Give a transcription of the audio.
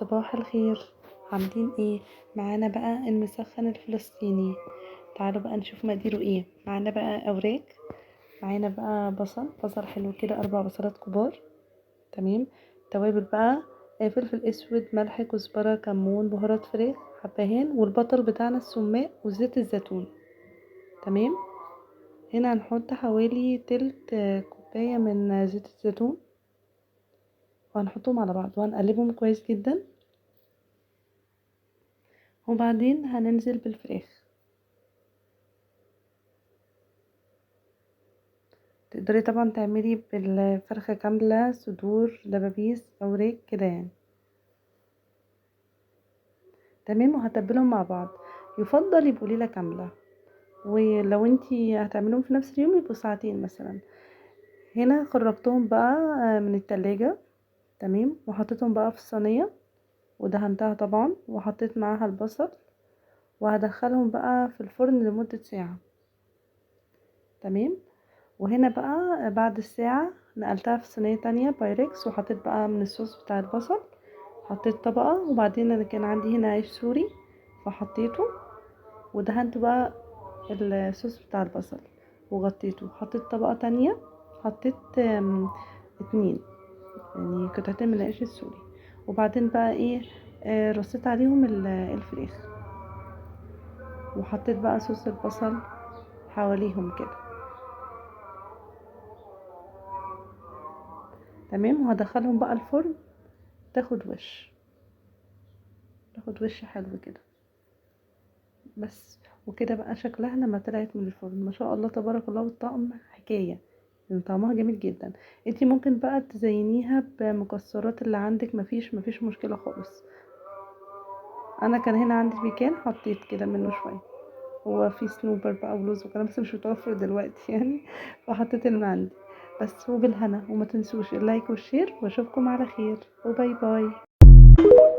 صباح الخير. عاملين ايه؟ معانا بقى المسخن الفلسطيني. تعالوا بقى نشوف مقاديره ايه. معانا بقى اوراق، معانا بقى بصل، بصل حلو كده، 4 بصلات كبار، تمام. توابل بقى فلفل اسود، ملح، كزبره، كمون، بهارات فراخ، حبهان، والبطل بتاعنا السماق، وزيت الزيتون، تمام. هنا هنحط حوالي تلت كوباية من زيت الزيتون، وهنحطهم على بعض وهنقلبهم كويس جدا، وبعدين هننزل بالفراخ. تقدري طبعا تعملي بالفرخة كاملة، صدور، دبابيس، اوراق كده يعني، تمام. وهتبلهم مع بعض، يفضل يبقوا ليلة كاملة، ولو انتي هتعمليهم في نفس اليوم يبقوا ساعتين مثلا. هنا خرجتهم بقى من التلاجة، تمام، وحطيتهم بقى في الصينية ودهنتها طبعا، وحطيت معاها البصل، وهدخلهم بقى في الفرن لمدة ساعة، تمام. وهنا بقى بعد الساعة نقلتها في صينية تانية بايركس، وحطيت بقى من الصوص بتاع البصل، حطيت طبقة، وبعدين انا كان عندي هنا عيش سوري فحطيته، ودهنت بقى الصوص بتاع البصل وغطيته. حطيت طبقة تانية، حطيت 2 يعني قطعتين من العيش السوري، وبعدين بقى ايه، رصيت عليهم الفراخ، وحطيت بقى صوص البصل حواليهم كده، تمام. وهدخلهم بقى الفرن تاخد وش حلو كده بس. وكده بقى شكلها لما طلعت من الفرن، ما شاء الله تبارك الله، والطعم حكاية، يعني طعمها جميل جدا. انتي ممكن بقى تزينيها بمكسرات اللي عندك، مفيش مشكلة خالص. انا كان هنا عندي بيكان، حطيت كده منه شوية، هو في صنوبر بقى ولوز وكلام بس مش متوفر دلوقتي يعني، فحطيت اللي عندي بس. وبالهنا، وما تنسوش ال like وال share، واشوفكم على خير، و bye bye.